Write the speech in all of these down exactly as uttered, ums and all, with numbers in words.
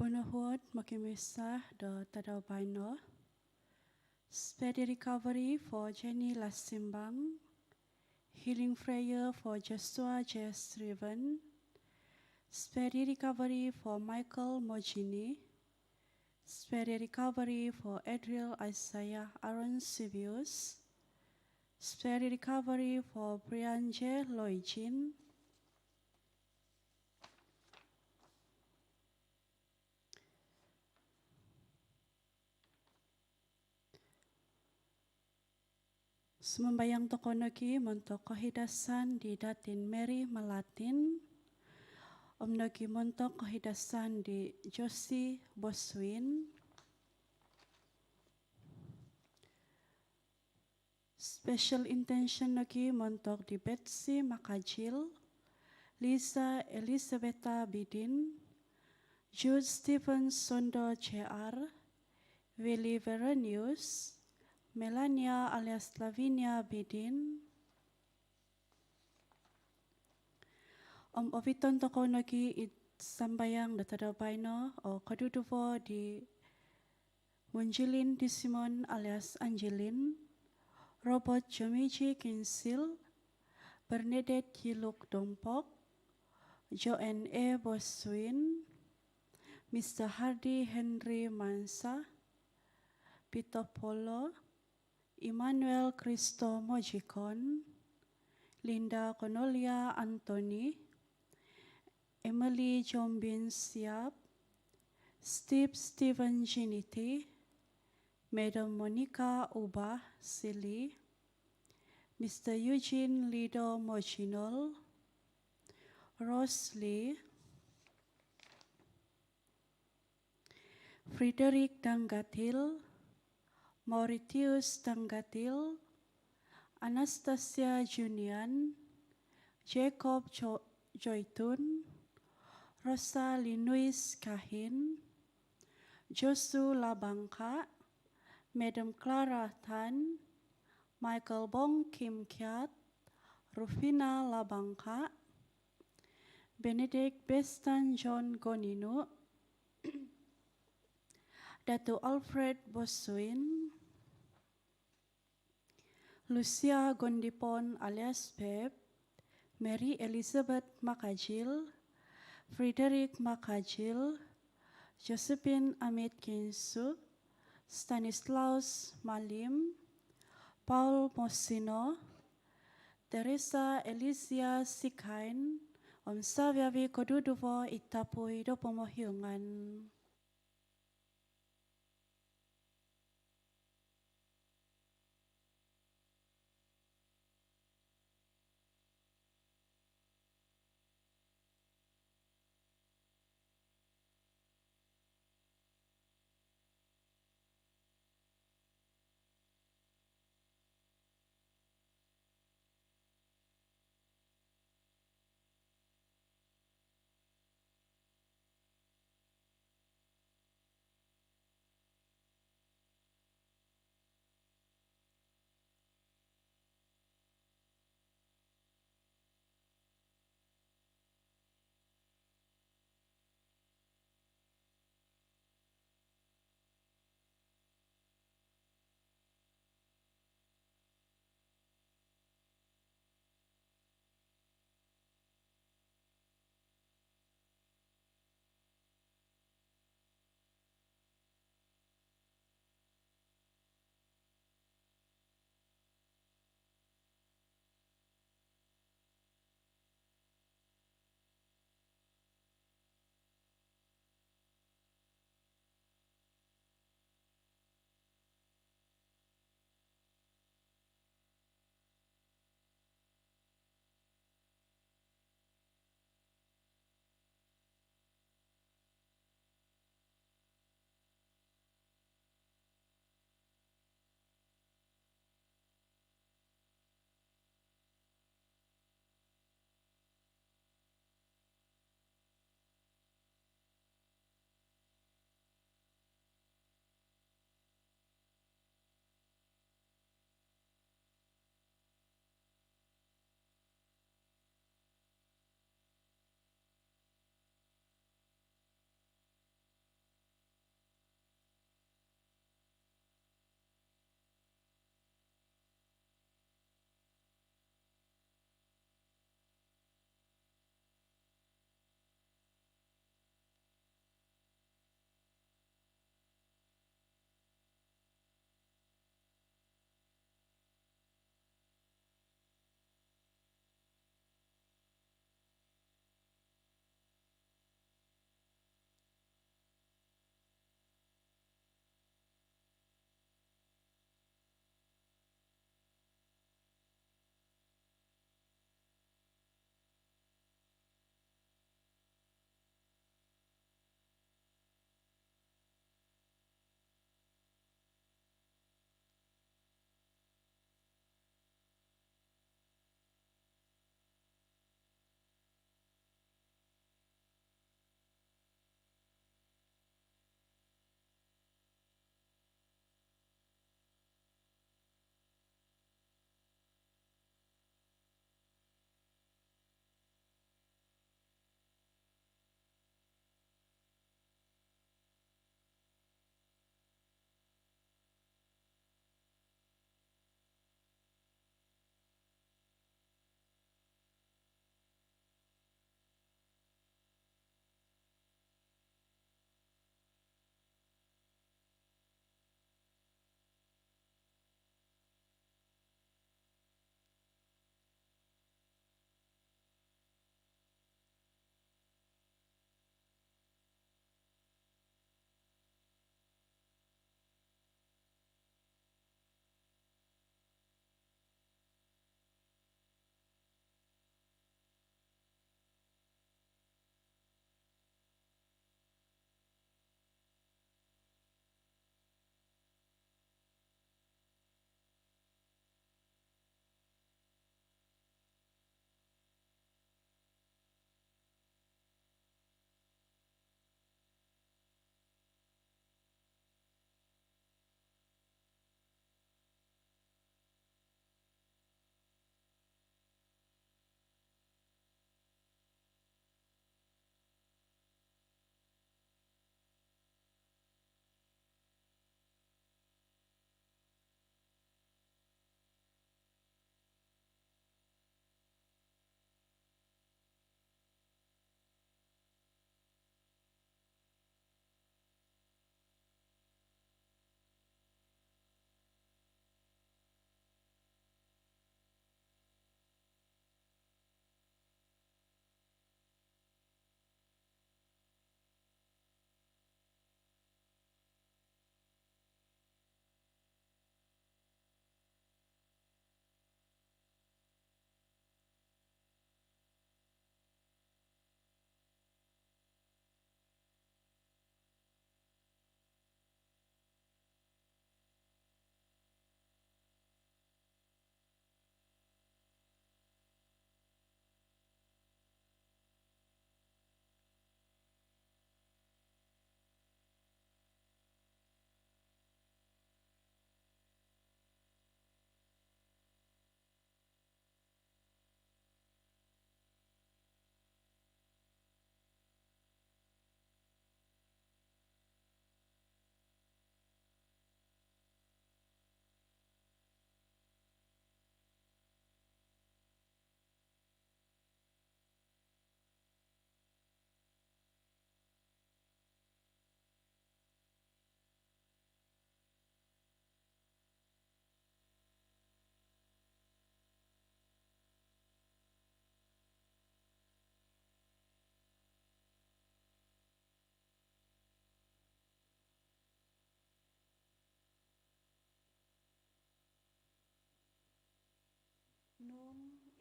Nohuod mokimisa do tadau baino. Speedy recovery for Jenny Lasimbang. Healing prayer for Joshua J Striven. Speedy recovery for Michael Mojini. Speedy recovery for Adriel Isaiah Aaron Sibius. Speedy recovery for Brian J Loijin. Sumambayang tokou nogi montok kohidasan di Datin Mary Malatin, om nogi montok kohidasan di Josie Boswin. Special intention nogi montok di Betsy Makajil, Lisa Elizabetha Bidin, Jude Stephen Sondo J R, Willy Veronius, Melania alias Lavinia Bidin. Om oviton tokou nogi id sambayang do tadau baino o koduduvo di Munjilin Disimon alias Angelin, Robert Jomiji Kinsil, Bernadette Yiluk Dompok, Joanne A Boswin, Mister Hardy Henry Mansa, Peter Polo, Emmanuel Christo Mojikon, Linda Cornelia Anthony, Emily Jombin Siap, Steve Stephen Ginity, Madam Monica Uba Sili, Mister Eugene Lido Mojinol, Rose Lee, Frederick Dangatil, Mauritius Dangatil, Anastasia Junian, Jacob Jo- Joitun, Rosa Linuis Kahin, Josu Labangka, Madam Clara Tan, Michael Bong Kim Kiat, Rufina Labangka, Benedict Bestan John Goninu, Datuk Alfred Bosuin, Lucia Gondipon alias Beb, Mary Elizabeth Makajil, Frederick Makajil, Josephine Amit Kinsu, Stanislaus Malim, Paul Mosino, Teresa Elisia Sikain, om saviavi koduduvo i tapui do pomohiungan.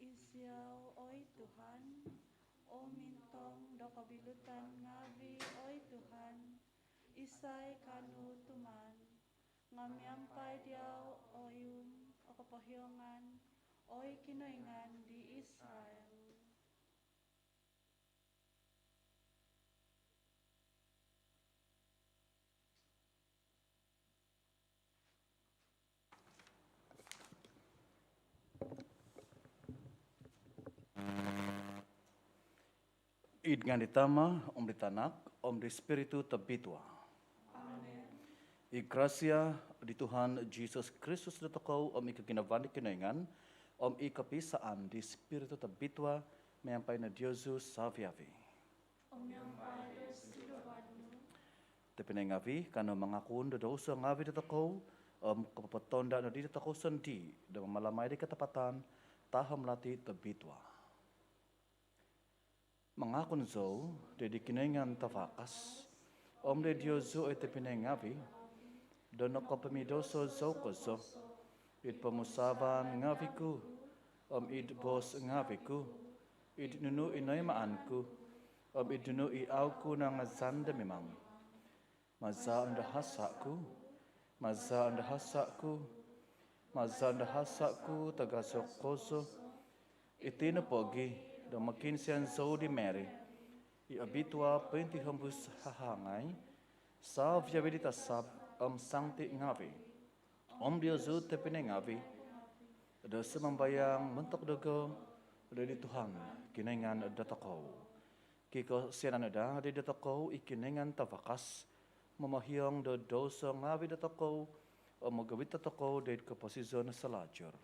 Iziau, oi Tuhan, om mintong do kobilutan ngavi, oi Tuhan, isai kaanu tuman, nga miampai diau oium o kopohiongan, oi Kinoingan di Israel. Id ngaan di Tama, om di Tanak, om di Spiritu Tobitua. Amen. I grasia di Tuhan Jesus Kristus dotokou, om i koginavaan di Kinoingan, om i kopisaan di Spiritu Tobitua, miampai no diozu saviavi. Om miampai do sunduvan nu. Tobpinai ngavi, kanou mangakun do douso ngavi dotokou, om kopopotonda nodi dotokou sondii do mamalamai di katapatan tahom lati tobitua. Mangakun zou doid di Kinoingan Tavakas, om doid diozu oi tobpinai ngavi, do nokopomidouso zou kozo, id pomusaavan ngavi ku, om id boos ngavi ku, id nunu i noimaan ku, om id nunu i au ku nangazan do mimang. Maza do hasa ku, maza do hasa ku, maza do hasa ku tagazo kozo. Iti no pogi do mokiinsian zou di Mary i obitua pointihombus hahangai, saviavi di tasab om sangti ngavi, om diozu tobpinai ngavi, do sumambayang montok dogo doid di Tuhan Kinoingan dotokou. Kikosianan no daa doid dotokou i Kinoingan Tavakas, momohiong do douso ngavi dotokou, om mogovit dotokou doid koposizon salajur.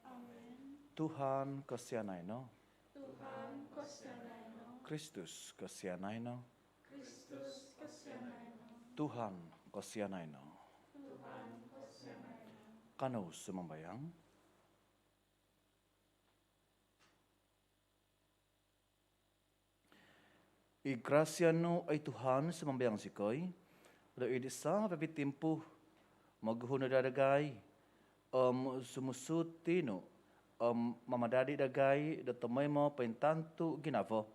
Amen. Tuhan kosianai no. Tuhan kosianai no. Kristus kosianai no. Kristus kosianai no. Tuhan kosianai no. Tuhan kosianai no. Kanou sumambayang. I grasia nu, oi Tuhan, sumambayang zikoi, do id saviavi timpu moguhu no daa dagai om sumusuut dinu, om mamadadi dagai do tomoimo pointantu ginavo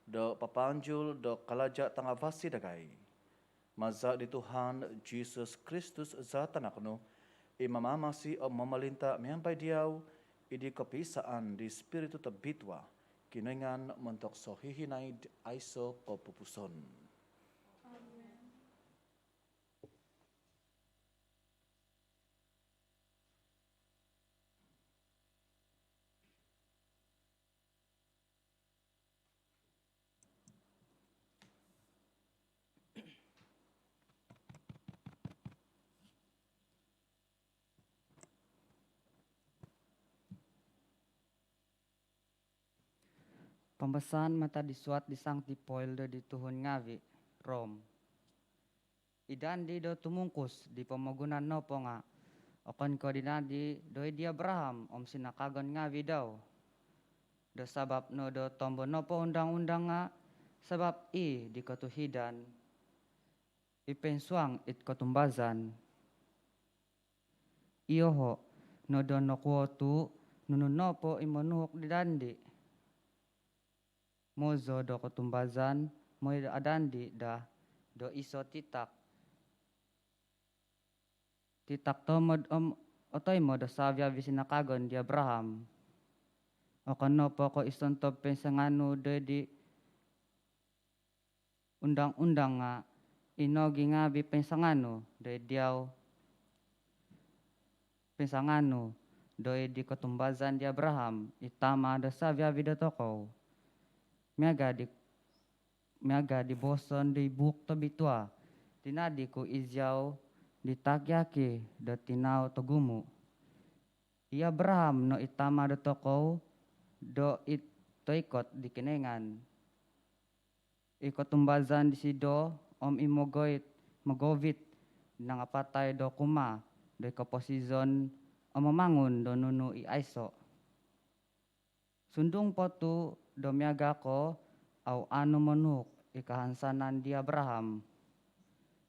do papaanjul do kalaja tangavasi dagai. Maza di Tuhan Jesus Kristus za Tanak nu, i mamamasi om momolinta miampai diau, id di kopisaan di Spiritu Tobitua, Kinoingan montok sohihinaid aiso kopupuson. Amen. Pambasaan mantad di suat di Sangti Paul doid di tuhun ngavi Rom. I dandi do tumungkus di pomogunan nopo nga okon ko dinadi doid di Abraham om sinakagon ngavi dau, do sabap no do tombo nopo undang-undang nga sabap i di kotuhidan i poinsuang id kotumbazan. Iyoho no do nokuo tu nunu nopo i monuhuk di dandi, mozo do kotumbazan, moi do adandi daa do iso titak, titak tomod om otoimo do saviavi sinakagon di Abraham. Okon nopo ko i sontob poinsanganu doid di undang-undang nga i nogi ngavi poinsanganu doid diau, poinsanganu doid di kotumbazan di Abraham, i tama do saviavi dotokou. Miaga di, miaga di boson di Buuk Tobitua, dinadi ku iziau di taki-aki do tinau togumu. I Abraham no i tama dotokou do id toikot di Kinoingan. I kotumbazan disido om i mogoit, mogovit di nangapatai do kumaa doid koposizon om mamangun do nunu i aiso. Sundung po tu do miaga ko au aanu monuhuk i kahansanan di Abraham,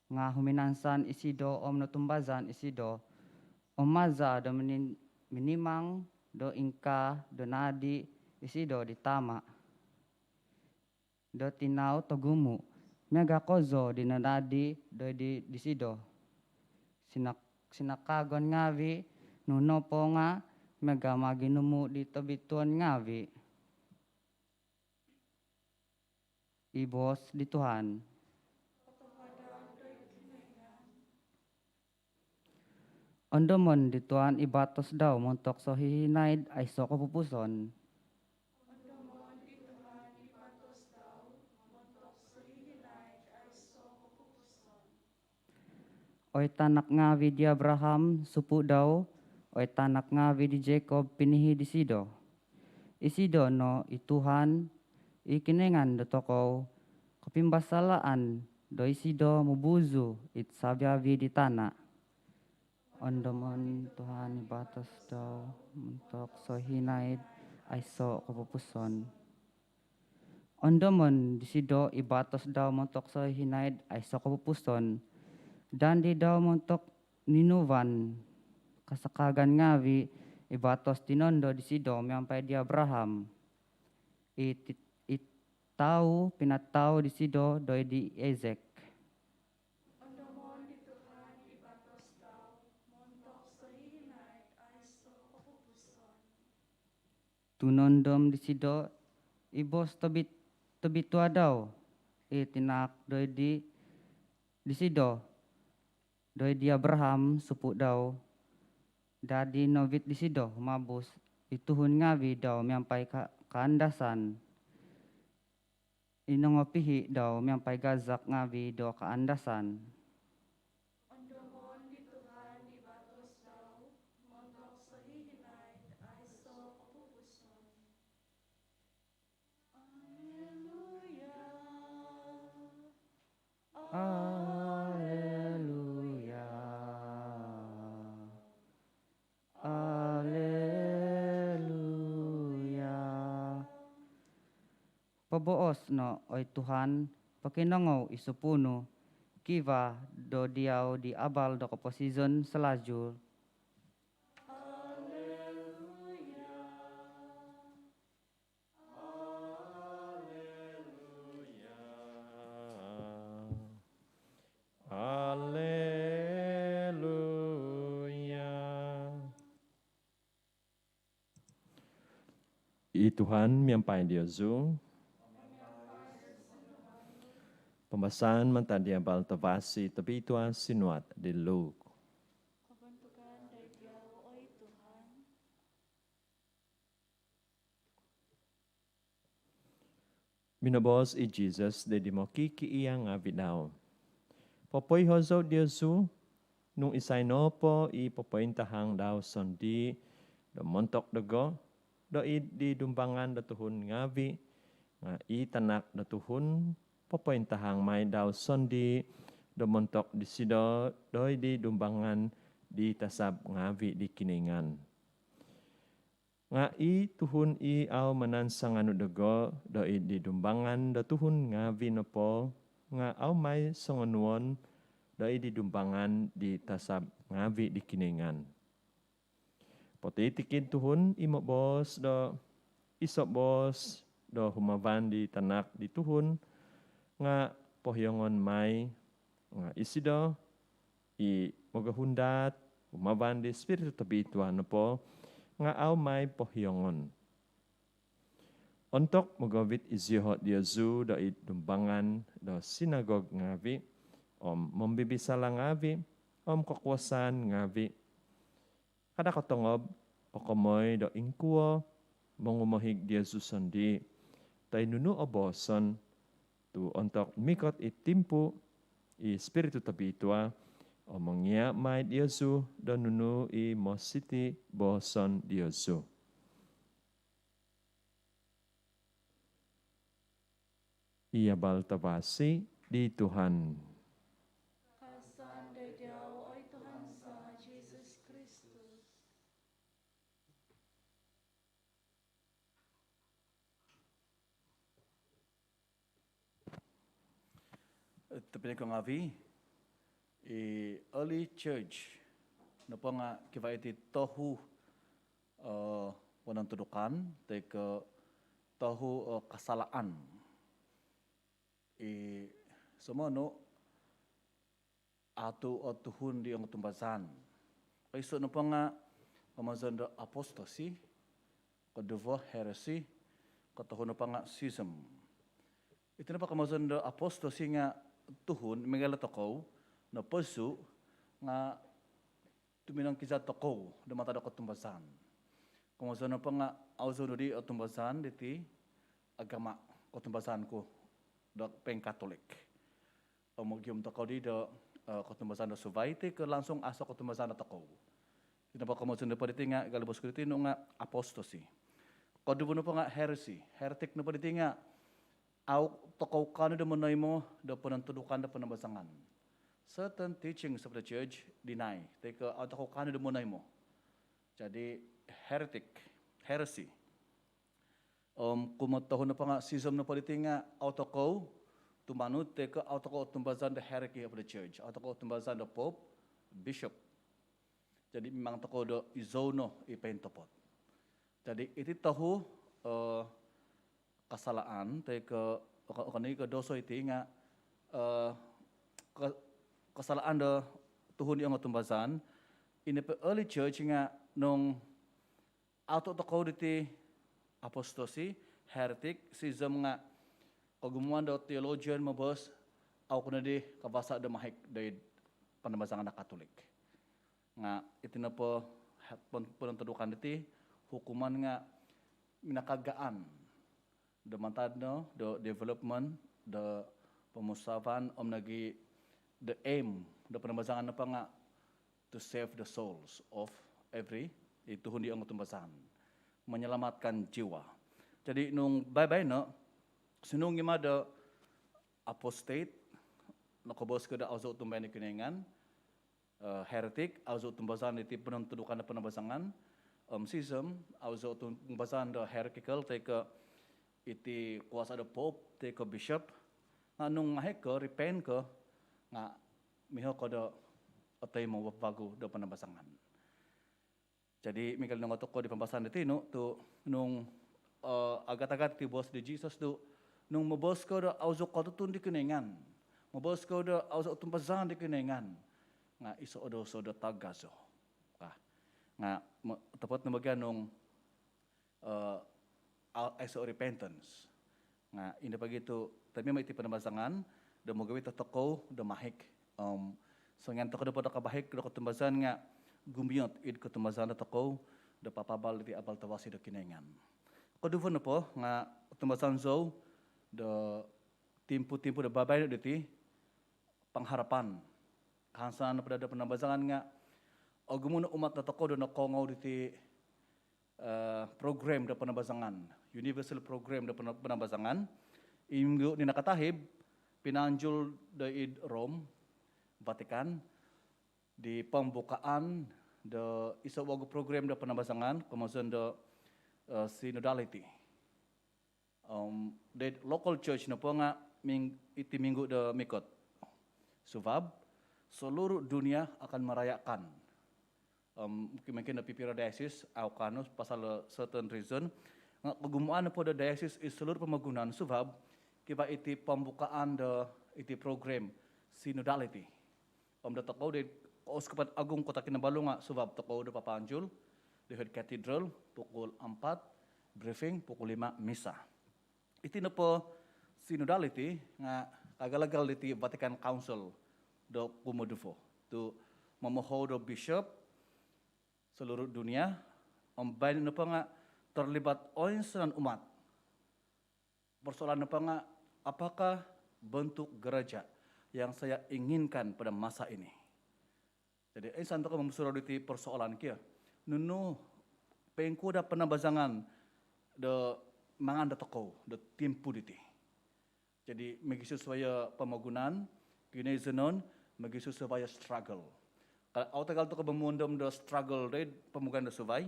nga huminansan isido om notumbazan isido, om maza do mini-, minimang do ingkaa do naadi isido di Tama' do tinau togumu', miaga' kozo di naadi do di disido. Sinak- sinakagon ngaavi' nu nopo nga' miaga' maginumu' di tobituon ngaavi'. I boos di Tuhan. Ondomon di Tuhan i batos dau montok sohihinaid aiso' kopupuson. Oi tanak ngaavi' di Abraham, supu' dau, oi tanak ngaavi' di Jacob, pinihi' disido. Isido no i Tuhan, i Kinoingan dotokou, kopimbasalaan do isido mubuzu id savi-avi' di tana'. Ondomon Tuhan i batos dau montok sohihinaid aiso' kopupuson. Ondomon disido i batos dau montok sohihinaid aiso' kopupuson. Dandi dau montok ninuvan kasakagan ngaavi' i batos tinondo disido miampai di Abraham, i ti- i tau pinatau disido doid di Isak. Ondomon di Tuhan i batos dau montok sohihinaid aiso' kopupuson. Tu' nondom disido i boos tobit- tobitua dau, i tinaak doid di- disido doid di Abraham, supu' dau. Dadi novit disido humabus i tuhun ngaavi' dau miampai ka- kaandasan. I nongopihi' dau miampai gazak ngaavi' do kaandasan. Ondomon di Tuhan i batos dau montok sohihinaid aiso' kopupuson. Alleluia. Alleluia. Alleluia. Poboos no, oi Tuhan, pokinongou i supu' nu, kivaa do diau di abal do koposizon salajul. Alleluia. Alleluia. I Tuhan miampai diozu. Pambasaan mantad di Abal Tavasi tobitua sinuat di Luke. Kabantugan doid diau, oi Tuhan. Minoboos i Jesus doid di mokikiia' ngaavi' dau, popoiho zou diozu, nung isai nopo i popointahang dau sondii' do montok dogo' doid di dumbangan do tuhun ngaavi', nga' i Tanak do Tuhun popointahang mai dau sondii' do montok disido doid di dumbangan di tasab ngaavi' di Kinoingan. Nga' i tuhun i au manansanganu dogo' doid di dumbangan do tuhun ngaavi' nopo, nga' au mai songonuon doid di dumbangan di tasab ngaavi' di Kinoingan. Potitikid tuhun i moboos do iso' boos do humavan di Tanak di Tuhun, nga' pohiongon mai, nga' isido i mogohundaat humavan di Spiritu Tobitua nopo, nga' au mai pohiongon. Ontok mogovit izioho' diozu doid dumbangan do sinagog ngaavi' om mombibisala' ngaavi' om kokuasaan ngaavi', kada' kotongob kokomoi do ingkuo mongumohig diozu sondii' toi nunu o booson, tu' ontok mikot i timpu, i Spiritu Tobitua o mongia' mai diozu do nunu i mositi booson diozu. I Abal Tavasi di Tuhan. Kasan doid diau, oi Tuhan za Jesus Kristus. Tobpinai ko ngaavi', i early church nopo nga' kivaa iti tohu o ponontudukan toi ko tohu o kasalaan i somonu atu o tuhun di ongotumbazaan. Koiso nopo nga komozon do apostasy, koduvo heresy, kotohu nopo nga schism. Iti nopo komozon do apostasy nga tuhun miagal tokou noposu nga tuminongkizad tokou do mantad do kotumbazaan. Komozon nopo nga au zou nodi otumbazaan diti agama kotumbazaan ku do pengkatolik. Om mogium tokou di do kotumbazaan do suvai toi ko langsung aiso kotumbazaan do tokou. Iti nopo komozon nopo diti nga galibos ku diti nu nga apostasy. Koduvo nopo nga heresy, heretik nopo diti nga au tokou kaanu do monoimo do ponontudukan do panambazangan. Certain teachings of the church deny toi ko au tokou kaanu do monoimo. Jadi heretik, heresy. Om kumotohu nopo nga schism nopo diti nga au tokou tumanud toi ko au tokou tumbazaan do hierarchy of the church, au tokou tumbazaan do pope, bishop. Jadi mimang tokou do izou no i pointopot. Jadi iti tohu kasalaan toi ko okon i ko doso iti nga kasalaan do tuhun di ongotumbazaan. In the early church nga nung au tokou diti apostasy, heretik, schism nga kogumuan do theologian moboos au ko nodi kavasa do mahik doid panambazangan do Katolik. Nga iti nopo ponontudukan diti hukuman nga minakagaan do mantad no do development do pomusaavan om nogi the aim do panambazangan nopo nga to save the souls of every i tuhun di ongotumbazaan, menyelamatkan jiwa. Jadi nung baino-baino sinung ima do apostate nokoboos ko do au zou otumbazaan di Kinoingan, heretik au zou otumbazaan diti ponontudukan do panambazangan, om schism au zou otumbazaan do hierarchical toi ko iti kuasa do pope toi ko bishop. Nga nung mahik ko, repent ko, nga miho ko do otoimo vagu do panambazangan. Jadi miagal nung otokou di pambasaan diti nu tu nung agat-agat iti boos di Jesus tu nung moboos ko do au zou kotutun di Kinoingan, moboos ko do au zou otumbazaan di Kinoingan, nga iso o doso do tagazo. Nga otopot no bagia nung aiso repentance. Nga ino pogi tu tapi ma iti panambazangan do mogovit tokou do mahik. Om songian tokou do podo kabahik do kotumbazaan nga gumiot id kotumbazaan do tokou do papaabal diti abal tavasi do Kinoingan. Koduvo nopo nga otumbazaan zou do timpu-timpu do babaino diti pangharapan, kahansanan nopo do panambazangan nga ogumu no umat do tokou do nokoongou diti program do panambazangan, universal program do panambazangan. I minggu di nakatahib pinaanjul do id Rome, Vatican, di pembukaan do iso vagu program do panambazangan komozon do synodality. Om doid local church nopo nga iti minggu do mikot, suvab seluruh dunia akan merayakan. Om mungkin do pipiro diocese au kaanu pasal certain reason, nga kogumuan nopo do diocese id seluruh pomogunan suvab kivaa iti pembukaan do iti program synodality. Om do tokou di Keuskupan Agung Kota Kinabalu nga suvab tokou do papaanjul di Head Cathedral pukul empat, briefing, pukul lima misa. Iti nopo synodality nga kaagal-agal diti Vatican Council do kumoduvo tu momohou do bishop seluruh dunia. Om baino nopo nga terlibat oinsanan umat. Persoalan nopo nga apakah bentuk gereja yang saya inginkan pada masa ini? Jadi insan tokou momusorou diti persoalan kio, nunu poingkuo do panambazangan do maan do tokou do timpu diti. Jadi mogisusuvai o pomogunan, kinoizonon, mogisusuvai o struggle. Au tagal tokou momuondom do struggle doid pomogunan do suvai,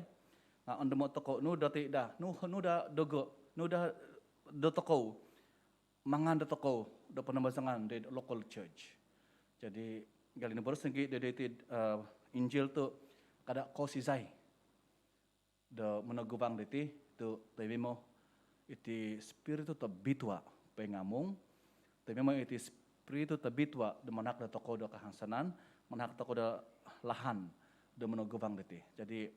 nga ondomo tokou nunu dati daa, nunu daa dogo, nunu daa do tokou, maan do tokou do panambazangan doid local church. Jadi gali noboros nogi doid iti Injil tu kada kosizai. do monoguvang diti tu' toimaimo iti Spiritu Tobitua poingamung, toimaimo iti Spiritu Tobitua do manahak dotokou do kahansanan, manahak tokou do lahan do monoguvang diti. Jadi,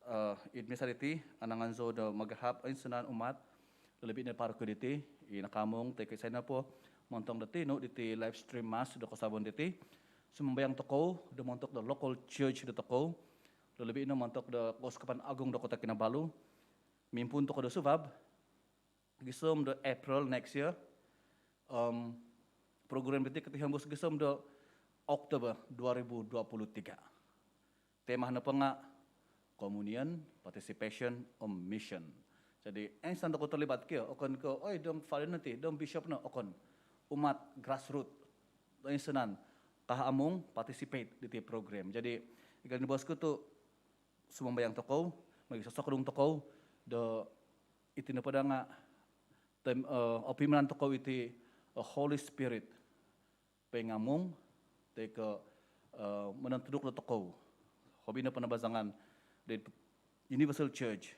eh, id misa diti, anangan zou do magahap oinsanan umat, lobi-lobi no paroki diti i nakaamung toi ko' isai nopo montok do tinu diti live stream mass do kosuabon diti, sumambayang tokou do montok do local church dotokou, lobi-lobi no montok do Keuskupan Agung do Kota Kinabalu. Mimpuun tokou do suvab gisom do April next year. Om program diti kotihombus gisom do Oktober dua ribu dua puluh tiga. Tema nopo nga' communion, participation, om mission. Jadi, oinsanan tokou terlibat kio, okon ko', oi, dong father no ti, dong bishop no, okon. Umat grassroot, oinsanan kaamung participate diti program. Jadi, i kali ni bosku tu' sumambayang tokou, mogisosokodung tokou do iti nopo daa nga' tem-, eh, opimanan tokou iti, eh, Holy Spirit poingamung toi ko', eh, monontuduk dotokou, hobi no panabazangan di Universal Church,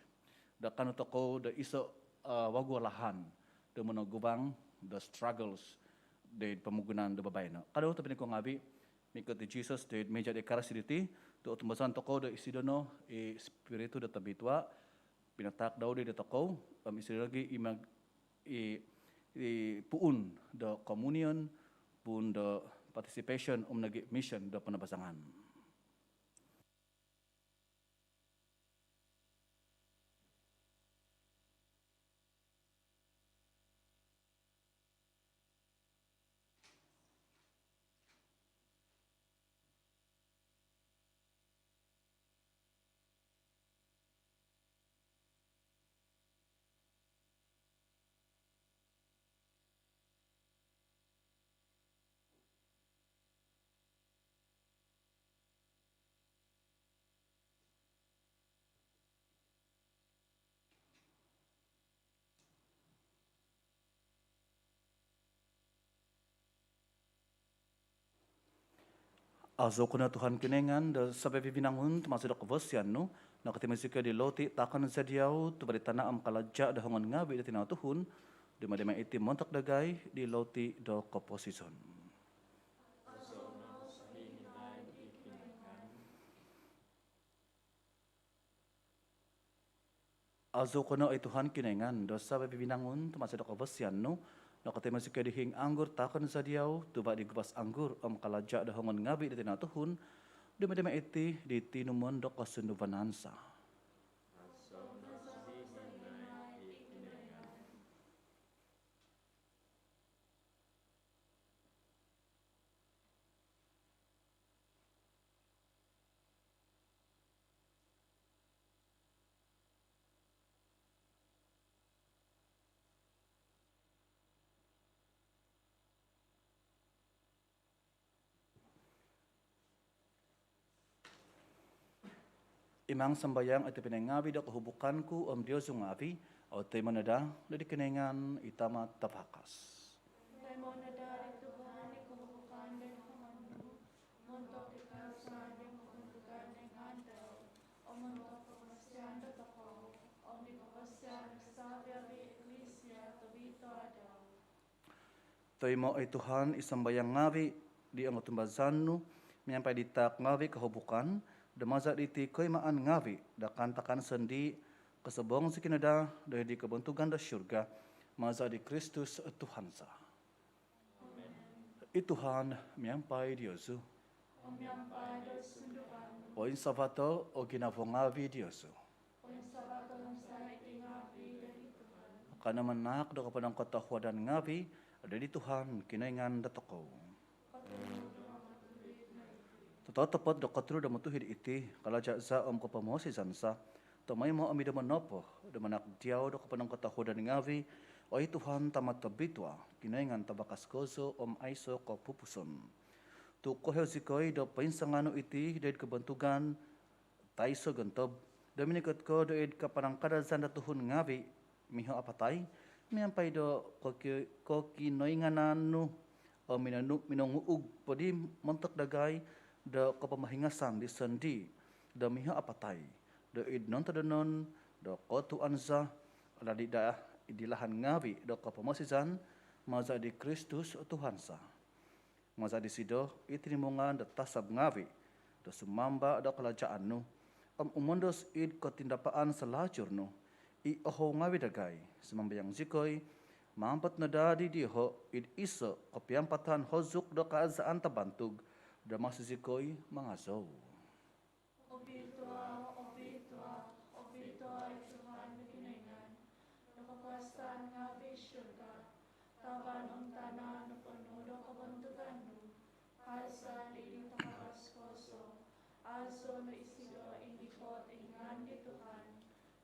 do kaanu tokou do iso, eh, vagu o lahan do monoguvang do struggles di pomogunan do babaino. Kanou tobpinai ku ngaavi', mikot di Jesus di mija' di Ekaristi diti tu' otumbazaan tokou do isido no i Spiritu do Tobitua pinatahak dau di dotokou, om isido nogi i mag-, i, i puun do communion, puun do participation, om nogi mission do panabazangan. Azou ko no Tuhan Kinoingan do savi-avi vinangun, tu maza do kavasian nu nokotimo zikoi di loti taakanon za diau, tuva' di tana' om kalaja' do hongon ngaavi' do tinau tuhun, dumadi mai iti montok dagai di loti do koposizon. Azou ko no oi Tuhan Kinoingan do savi-avi vinangun, tu maza do kavasian nu nokotimo zikoi di hiing anggur taakanon za diau, tuva' di guvas anggur om kalaja' do hongon ngaavi' do tinau tuhun, dumadi mai iti di tinumon do kosunduvanan za. Imang sambayang oi tobpinai ngaavi' do kohubukan ku om diozu ngaavi' otoimo no daa di Kinoingan i Tama' Tavakas. Otoimo no daa di Tuhan i kohubukan do hongon nu, montok di karasan om kobontugan di ngaan dau, om montok kavasian dotokou om di kavasian do savi-avi Eklisia tobitua dau. Toimo oi Tuhan i sambayang ngaavi' di ongotumbazaan nu miampai di taak ngaavi' kohubukan, do maza diti koimaan ngaavi' do kaantakan sondii' kosobong zikoi no daa doid di kobontugan do surga, maza di Kristus Tuhan za. I Tuhan miampai diozu. Poinsavato o ginavo ngaavi' diozu. Kanou manaak do koponongkotohuadan ngaavi' doid di Tuhan Kinoingan dotokou. Totopot do kotunud om otuhid iti, kalaja' za om kopomoosizan za, tomoimo om id nombo nopo do manaak diau do koponongkotohuadan ngaavi', oi Tuhan, Tama' tobitua, Kinoingan tavakas kozo om aiso' kopupuson. Tu' kohiu zikoi do poinsanganu iti doid kobontugan taiso' gontob, do minikot ko doid kapanangkadazan do tuhun ngaavi' miho' apatai, miampai do koki-, kokinoinganan nu, om minonu-, minonguug po di montok dagai do kopomohingasan di sondii' do miho' apatai, do id nontodonon do kotuan za, adadi daa id lahan ngaavi' do kopomosizan, maza' di Kristus Tuhan za. Maza' disido i tinimungan do tasab ngaavi' do sumamba' do kalajaan nu, om umondos id kotindapaan salajur nu, i ohou ngaavi' dagai, sumambayang zikoi, mampot no daa di dioho' id iso' kopiampatan hozuk do kaazaan tabantug, do maso zikoi mangazou. Obitua, obitua, obitua i Tuhan do Kinoingan do kakuasaan ngaavi'. Surga, tavan om tana' noponu' do kabantugan nu. Kaazan id takavas kozo. Azo no isido i mikot id ngaan di Tuhan.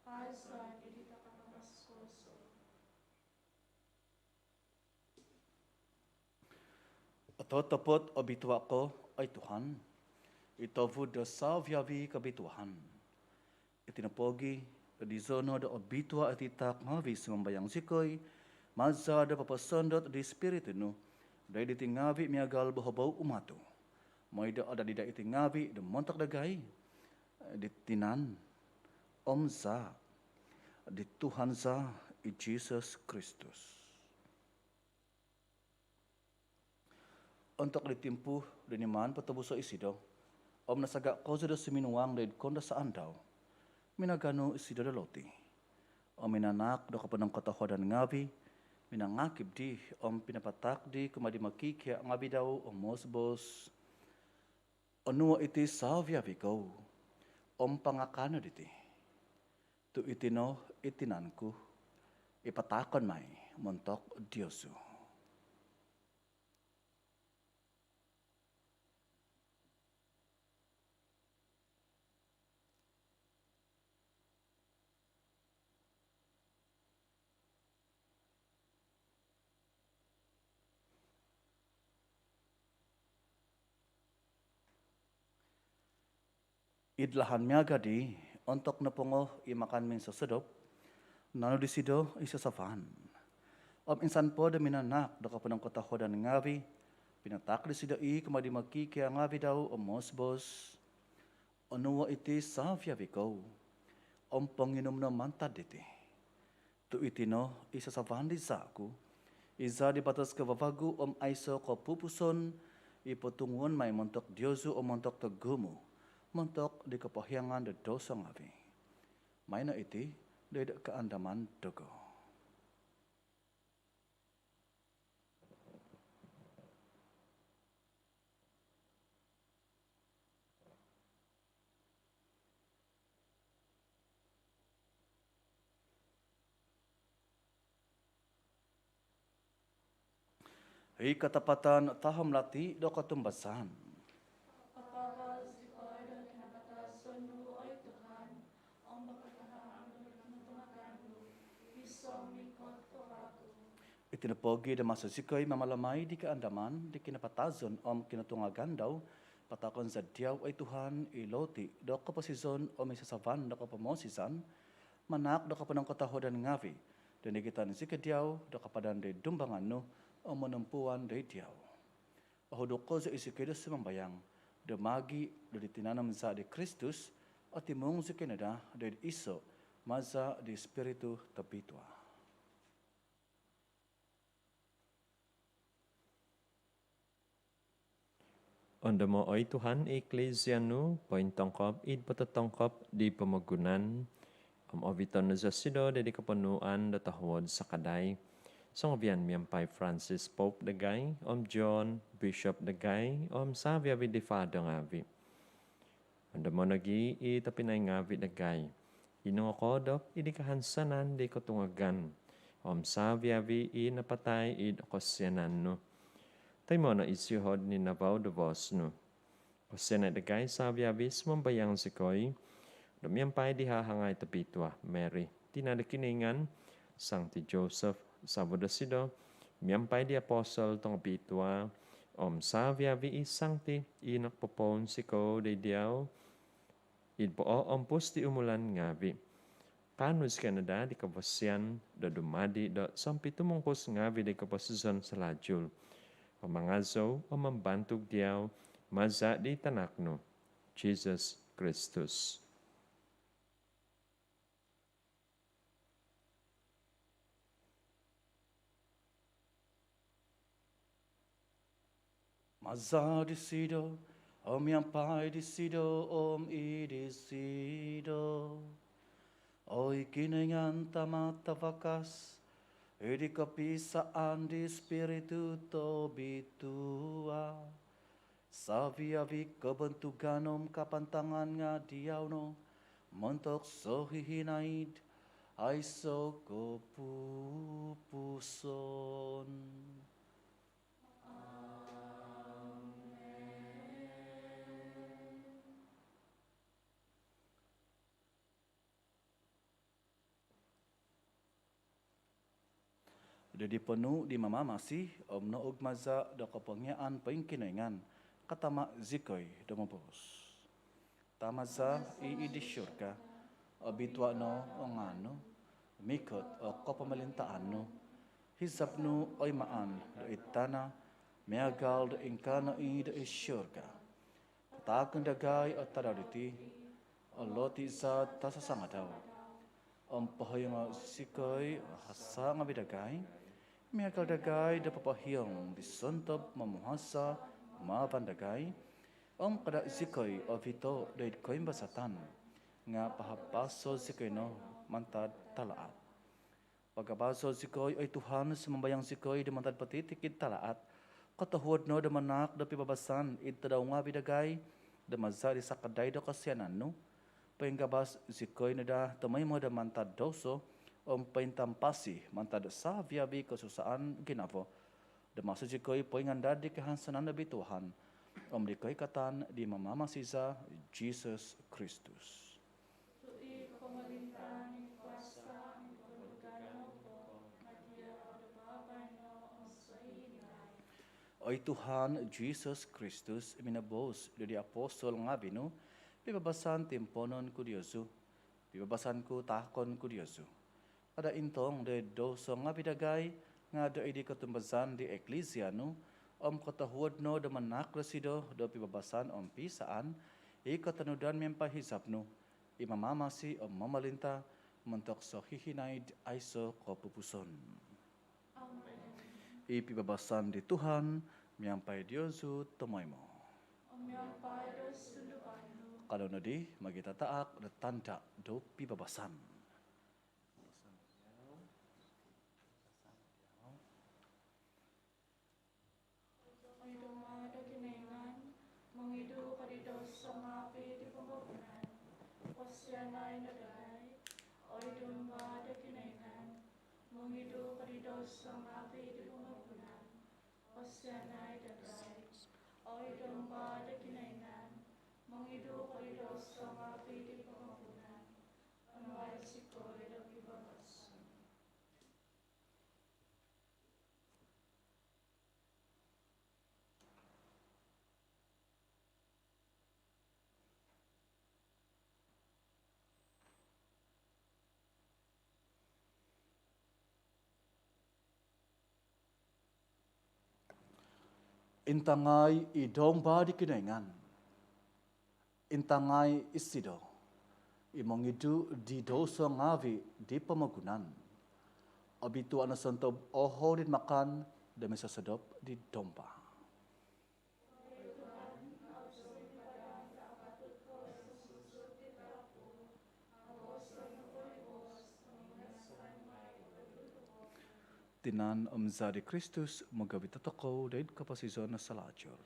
Kaazan id takavas kozo. Ototopot obitua ko, oi Tuhan, i tovud do savi-avi kobituaan. Iti nopogi', do dizo no do obitua iti taak ngaavi', sumambayang zikoi, maza' do poposondot di Spiritu nu do id iti ngaavi' miagal bohobou umatu, moi do adadi daa iti ngaavi' do montok dagai di tinan om zaa' di Tuhan za, i Jisus Kristus. Ontok di timpu do niman potobuso' isido, om nasaga' kozo do suminuang do id koundasaan dau, minaganu isido do loti, om minanaak do koponongkotohuadan ngaavi', minangakib dii, om pinapataak dii kumaa di mokikia' ngaavi' dau, om moboos: Onuo' iti savi-avi kou, om pangakan no diti. Tu' iti no i tinan ku, i pataakon mai montok diozu. Id lahan miaga' dii, ontok nopongo i makan minsosodop, nanu disido i sasavan, om insan po do minanaak do koponongkotohuadan ngaavi', pinataak disido i kumaa di mokikia' ngaavi' dau, om moboos: Onuo' iti savi-avi kou, om ponginum no mantad diti. Tu' iti no i sasavan di zaa' ku, i zaa' di batos kavavagu om aiso' kopupuson, i potunguon mai montok diozu om montok togumu', montok di kopohiangan do doso ngaavi'. Maino iti do id kaandaman dogo. I katapatan tahom lati do kotumbazaan. Apabal zikoi do kinapatazon nu, oi Tuhan, om papatahang do kinotungagan nu, gisom mikot ko vagu. Iti nopogi' do maso zikoi mamalamai di kaandaman di kinapatazon om kinotungagan dau, pataakon za diau, oi Tuhan, i loti do koposizon om i sasavan do kopomosizan, manaak do koponongkotohuadan ngaavi' do nigitan zikoi diau do kapadan do id dumbangan nu om monompuan do id diau. Ohuduk kozo i zikoi do sumambayang, do maagi' do di tinan om zaa' di Kristus, otimung zikoi no daa do id iso' maza' di Spiritu Tobitua. Ondomo' oi Tuhan i Iklisia nu pointongkop id pototongkop di pomogunan, om oviton no zosido do id koponuan do tohuod sakadai, songovian miampai Francis Pope dagai, om John Bishop dagai, om savi-avi di fado ngaavi'. Ondomo' nogi' i tobpinai ngaavi' dagai i nongokoodop id kahansanan di kotungagan, om savi-avi i napatai id kosianan nu. Toimo' no isiohod ninavau do vos nu. Kosianai dagai savi-avi, sumambayang zikoi, do miampai di hahangai tobitua Mary, tina do Kinoingan, Sangti Joseph, savo dosido, miampai di apostol tongobitua, om savi-avi i sangti i nokopopounsikou do id diau id poompus di umulan ngaavi', kaanu zikoi no daa di kavasian do dumadi' do sompitumungkus ngaavi' di koposizon salajul, om mangazou om mambantug diau maza' di tanak nu, Jisus Kristus. Maza disido, om miampai disido, om id disido, oi Kinoingan Tama Tavakas, id kopiisaan di Spiritu Tobitua, savi-avi kobontugan om kapantangan nga diau no, montok sohihinaid aiso kopupuson. Do di ponuu di Mamamasi om nougmaza do kopongiaan poingkinoingan, katama zikoi do moboos. Tama za i id surga, obitua no o ngaan nu, mikot o kopomolintaan nu, hizab nu oimaan do id tana miagal do ingkaa no i do id surga. Pataakon dagai o tadau diti o loti za tasasangadau. Om pohiongo zikoi o hasa ngaavi dagai, miagal dagai do popohiong di sontob momuhasa maavan dagai. Om kada zikoi ovito do id koimbazatan, nga pahapaso zikoi no mantad talaat. Pagabaso zikoi, oi Tuhan, sumambayang zikoi, do mantad potitikid talaat. Kotohuod no do manaak do pibabasan id tadau ngaavi dagai, do maza di sakadai do kosianan nu, poinggabas zikoi no daa tomoimo do mantad douso, om pointampasi mantad savi-avi kosusaan ginavo, do maso zikoi poingandad di kahansanan obitua om di koikatan di Mamamasi za Jesus Kristus. Tu i kopomolintaan, i kuasa, i kobontugan nopo nga diau do baino om sohihinaid. Oi Tuhan Jesus Kristus, minoboos do di apostol ngaavi nu, pibabasan timponon ku diozu, pibabasan ku taakon ku diozu. Kada intong do id douso ngaavi dagai, nga do id di kotumbazaan di Eklizia nu, om kotohuod no do manaak dosido do pibabasan om piisaan, i kotonudan miampai hizab nu, i mamamasi om momolinta montok sohihinaid aiso kopupuson. Amen. I pibabasan di Tuhan miampai diozu tomoimo. Om miampai do sunduvan nu. Kanou nodi mogitataak do tanda do pibabasan. Oi Dumba do Kinoingan, mongidu ko di douso ngaavi di pomogunan, kosianai no dagai. Oi Dumba do Kinoingan, mongidu ko di douso ngaavi di pomogunan, kosianai dagai. Oi Dumba do Kinoingan, mongidu ko di douso ngaavi di pomogunan, onuai zikoi do pibabasan. Intangai i Domba di Kinoingan. Intangai isido i mongidu di douso ngaavi di pomogunan. Obitua no sontob o hodi makan do misosodop di Domba. Tinan om Zaa di Kristus mogovit tokou do id koposizon salajur.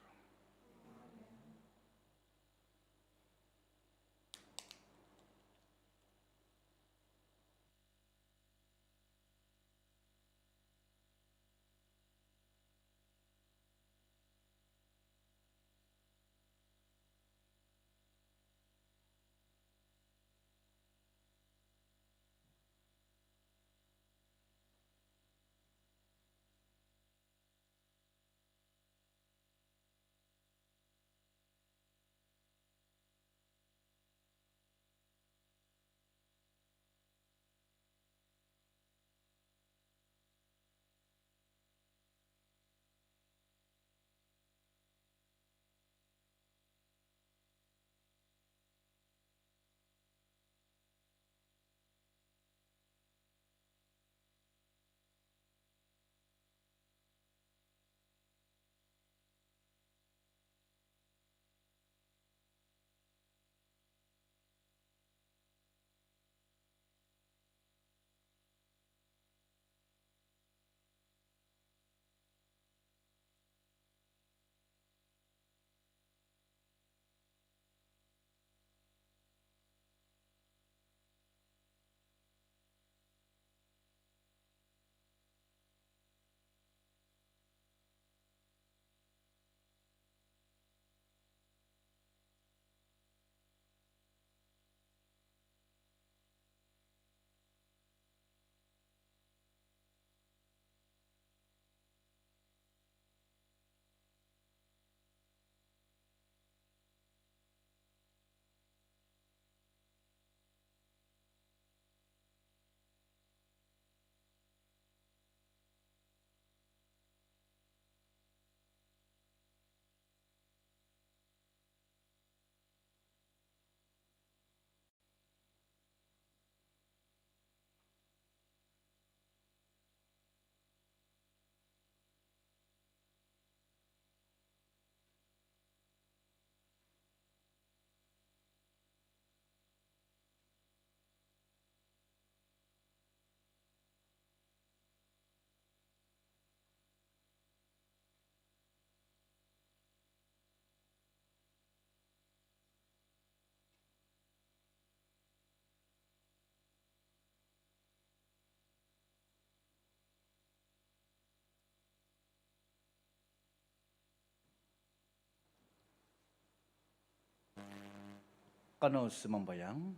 Kanou sumambayang.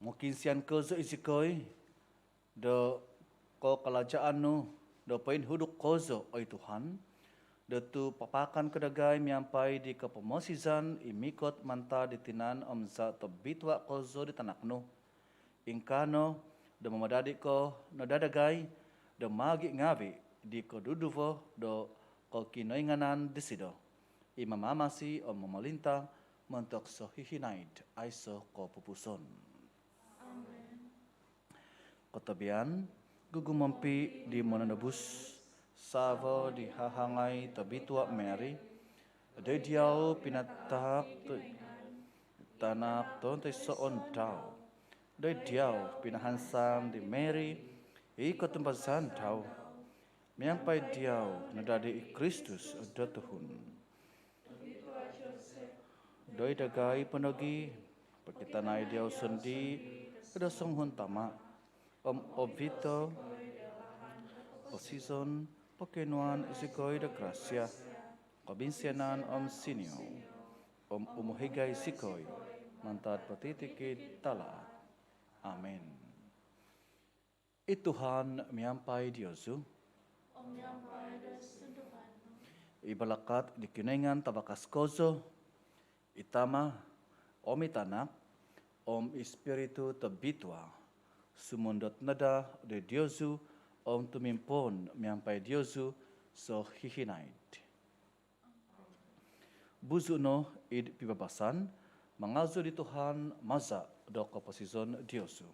Mokiinsian kozo izikoi do kokalajaan nu do poinhuduk kozo, oi Tuhan, do tu papaakan ko dagai miampai di kopomosizan i mikot mantad di tinan om zaa tobitua kozo di Tanak nu. Ingkaa no do mamadadi ko no daa dagai do maagi ngaavi di koduduvo do kokinoinganan disido, i mamamasi om momolinta montok sohihinaid aiso kopupuson. Amen. Kotobian gugumompi di Mononobus, savo di hahangai tobitua Mary, doid diau pinatahak tu Tanak tontoisoon dau. Doid diau pinahansan di Mary i kotumbazaan dau. Miampai diau nadadi i Kristus do tuhun. Doid dagai po nogi pokitanai diau sondii do songuhun tama om obito o sizon pokionuan izikoi do grasia, kobinsianan om siniou, om umohigai izikoi mantad potitikid talaat. Amen. I Tuhan miampai diozu. I balakat di Kinoingan tabakas kozo, i Tama, om i Tanak, om i Spiritu Tobitua, sumondot no daa doid diozu om tumimpoon miampai diozu sohihinaid. Buzu no id pibabasan, mangazou di Tuhan maza do koposizon diozu.